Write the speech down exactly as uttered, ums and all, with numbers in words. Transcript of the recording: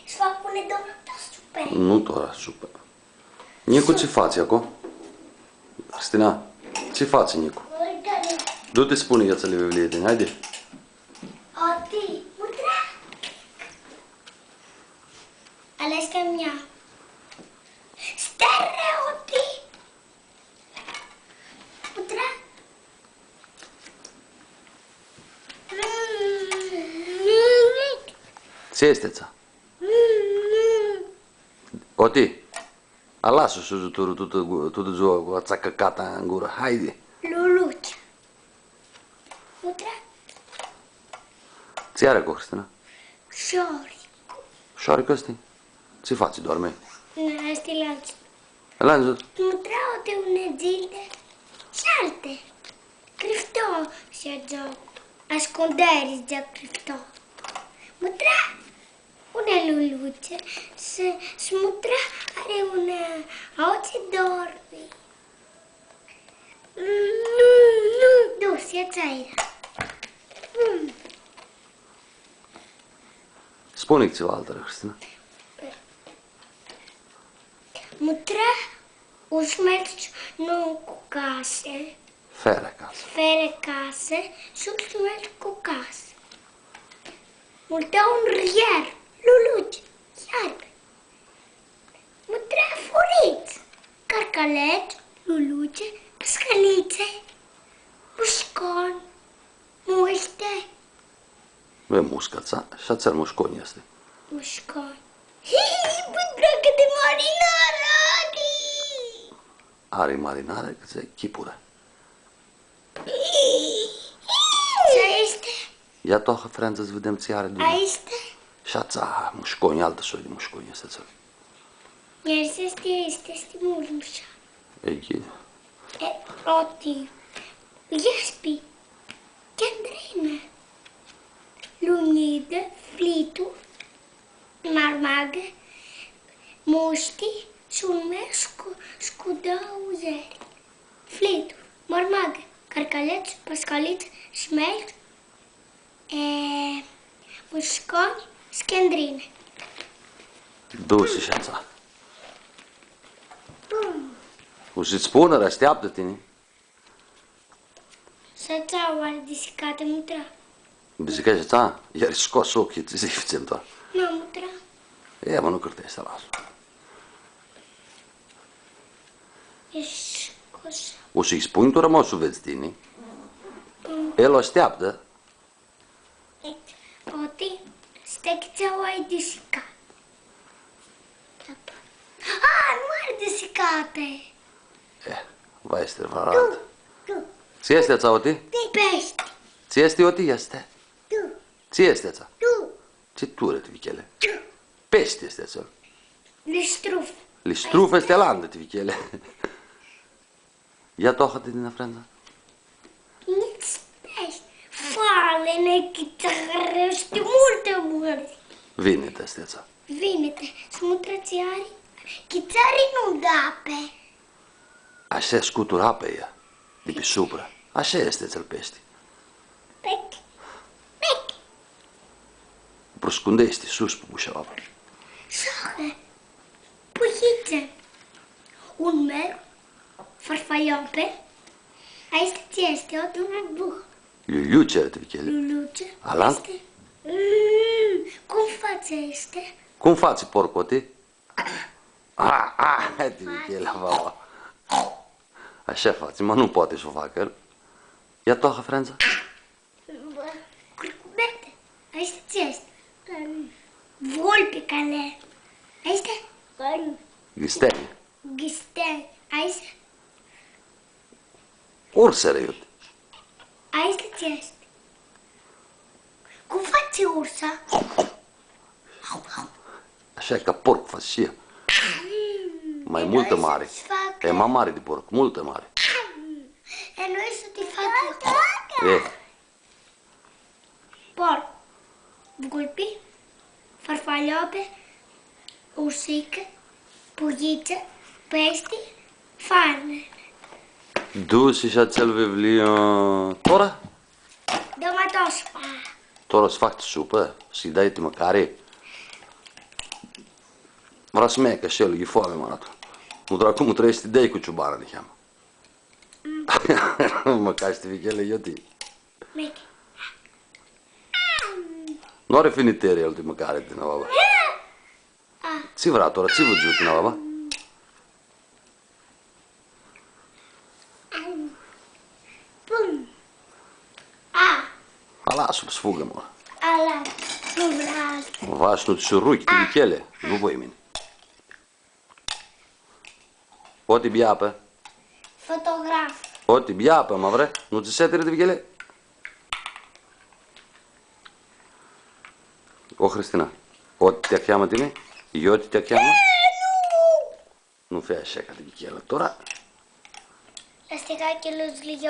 S-fac unã doamnã ta supã. Nu tora supã. Nicu, tsi fatsi aclo? Cristina, tsi fatsi, Nicu? Du-ti, spuni atsea vivlii, haidi. Oti, mutra. Alesh ca mea. Stai, oti. Mutra. Tsi easti atsea? Oti, alasã-u s-dzãcã tutã, tutã dzua cu atsea cãcatã tu gurã, haidi. Luluci. Mutra. Tsi ari aclo, Cristina? Shoricu. Shoricu easti? Tsi fatsi, doarmi? Nu, easti landzut. Landzut? Mutra, oti, unã dzilã shi altã. Crifto shi dzãc. Ascunderi, dzãc, crifto. Mutra, unã luluci, shi, shi mutra, ari unã, aoatsi doarmi. Nu, nu, nu, s-ia tsairea. Mm. Spuni tsiva altã, Cristina. Mutra, un shmelj nu cu casã. Fere casã. Fere casã, shi un shmelj cu casã. Multea un ryer, luluci, iarbi. Mutra furits, carcalets, luluci, pascalitsi, musconi, mushti. Nu e musca atsea, shi atsel musconi easti. Musconi. Hii, bã, dragã di marinarã, adi! Ari marinarã, cã tsi chipurã. Tsi easti? Ia tu ahã, Franța, s-videm tsi ari di... Aestã? Shi atsea, musconi, altã soi di musconi easti atsel. Iar s-easti, easti, easti multu mushat. E, ghini. E, oti. Iaspi. Candrinã. Lumidã, flituri, marmagã, mushti shi un mers cu, shi cu dauã ieri. Flituri, marmagã, carcalets, pascalits, shmelj, e, musconi, scandrinã. Du-ti shi atsea. Mm. U s-tsã spunã, asteaptã-ti. Shi atsea u ari disicatã, mutra. Disicã shi atsea? Iar scoasi ocljilj, tsi s-fãtsem, ta? Nu, mutra. E, ma nu cãrtescu, alasã. Easti scoasã. U s-lji spunj tora, ma u s-u vedz tini. Mm. El u asteaptã. Oti, stai cã tsi u ari disicatã. A, nu ari disicatã. E, va easti vãrã altã. Tu, tu. Tsi easti atsea, oti? Peshti. Tsi easti, oti? Easti. Tu. Tsi easti atsea? Tu. Tsi turã, ti vichele? Tu. Peshti easti atsel. Listruf. Listruf easti alantã, ti vichele. Ia tu ahã di nã, Franța. Nitsi peshti. Falini, chitsari, easti multu, multu. Viniti easti atsea. Viniti. S-mutrã tsi ari. Chitsari nu da apã. Ashi scuturã apã ea di pi supra. Ashi easti atsel peshti. Pec. Pec. Pruscundeashti sus pi musha apã. Sohã. Puhitsi. Un mer. Farfaliopi. Aestã tsi easti? O turbuhã. Luluci, ti vichele. Luluci. Ala? Aestã. Mm, cum fatsi aestã? Cum fatsi, porcu, oti? A, a, ti vichele, baba. Ashi fatsi, ma nu poati s-u facã el. Ia tu ahã, Franța. Curcubetea. Aestã tsi easti? Vulpi, cali. Aestã? Ghistenj. Ghistenj. Aestã? Urs eara iuti. Aestã tsi easti? Cum fatsi ursa? Ashi ca porc fatsi shi ea. Mm. Ma e multu mari. E ma mari di porc, multu mari. E, noi s-ti facã. E. Porc, vulpi, farfaliopi, ursicã, puidzã, peshti, falini. Du-ti shi atsel vivliu, tora? Doma tospa. Tora s-fac supã, s-lji dai ti mãcari? Vrea s-meacã shi el, e foami, mãnatu. Mutra cum, mutra easti dei cu ciubana, niheamã. Mãcash ti vichele, Ioti? Meacã. Nu ari finiteri el di mãcari, di nã baba. A. Tsi vrea tora, tsi vã giuchi, nã baba? Pum. A. Ala, s-fugã, mã. Ala, nu vrea. Va, s-nu tsi ruchi, ti vichele, nu voi mini. Oti biapã. Fotograf. Oti biapã, ma vre? Nu tsi setiri di vichele? O, Hristina, oti ti acljamã tini? Ioti ti acljamã? Nu fea ashi ca di vichele. Tora? Easti ca chelu zlighi.